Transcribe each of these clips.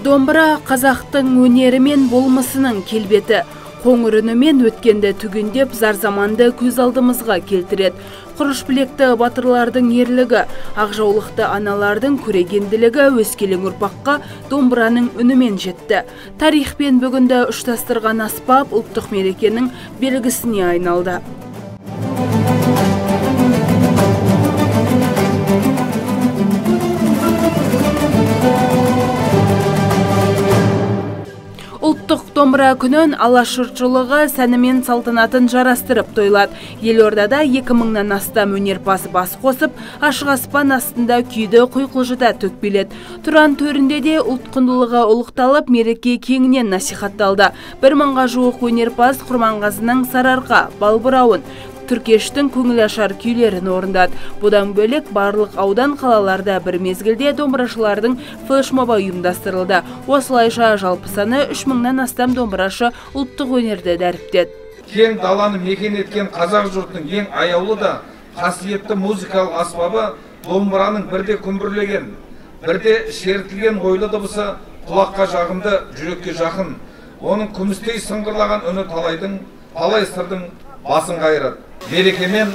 Домбыра қазақтың өнері мен болмысының келбеті. Қоңыр үнімен өткенді түгендеп, зар заманды көз алдымызға келтіреді. Құрыш білекті батырлардың ерлігі, ақ жаулықты аналардың көрегенділігі өскелең ұрпаққа домбыраның үнімен жетті. Тарих пен бүгінді ұштастырған аспап ұлттық мерекенің белгісіне айналды. Ұлттық домбыра күнін Алаш жұртшылығы сәнімен салтанатын жарастырып тойлады. Елордада 2000-нан астам өнерпаз бас қосып, ашық аспан астында күйді құйқылжыта төкпеледі. Тұран төрінде де ұлт құндылығы ұлықталып, мереке кеңінен насихатталды. 1000-ға жуық өнерпаз Құрманғазының Сарыарқа, Балбырауын, Түркештің көңіл ашар күйлерін орындады. Бұдан бөлек барлық аудан қалаларда бір мезгілде домбырашылардың флешмобы ұйымдастырылды. Осылайша жалпы саны 3000-нан астам домбырашы ұлттық өнерді дәріптеді. Кең даланы мекен еткен қазақ жұртының ең аяулы да қасиетті музыкалық аспабы домбыраның бірде күмбірлеген, бірде шертілген ойлы дыбысы құлаққа жағымды, жүрекке жақын. Оның күмістей сыңғырлаған үні талайдың, талай сырдың басын қайырады. Мерекемен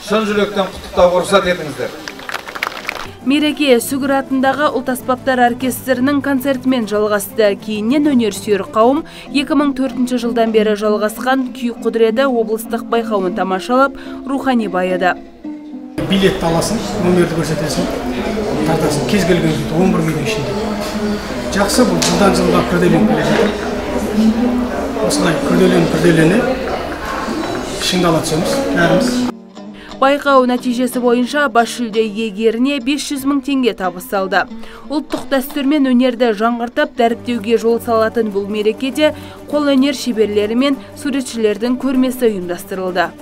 шын жүректен құттықтауға рұқсат етіңіздер. Мереке Сүгір атындағы ұлт аспаптар оркестрінің концертімен жалғасты. Кейіннен өнер сүйер қауым 2004 жылдан бері жалғасқан күй құдіреті облыстық байқауын тамашалап, рухани байыды. Билетті аласың, номерді көрсетесің, тартасың, кез келген күйді 11 күйдің ішінде. Жақсы, бұл жылдан жылға күрделеніп келе жатыр. Осылай күрделеніп шыңдала түсеміз бәріміз. Байқау нәтижесі бойынша бас жүлде иегеріне 500 000 теңге табысталды. Ұлттық дәстүр мен өнерді жаңғыртып, дәріптеуге жол салатын бұл мерекеде қолөнер шеберлері мен суретшілердің көрмесі ұйымдастырылды.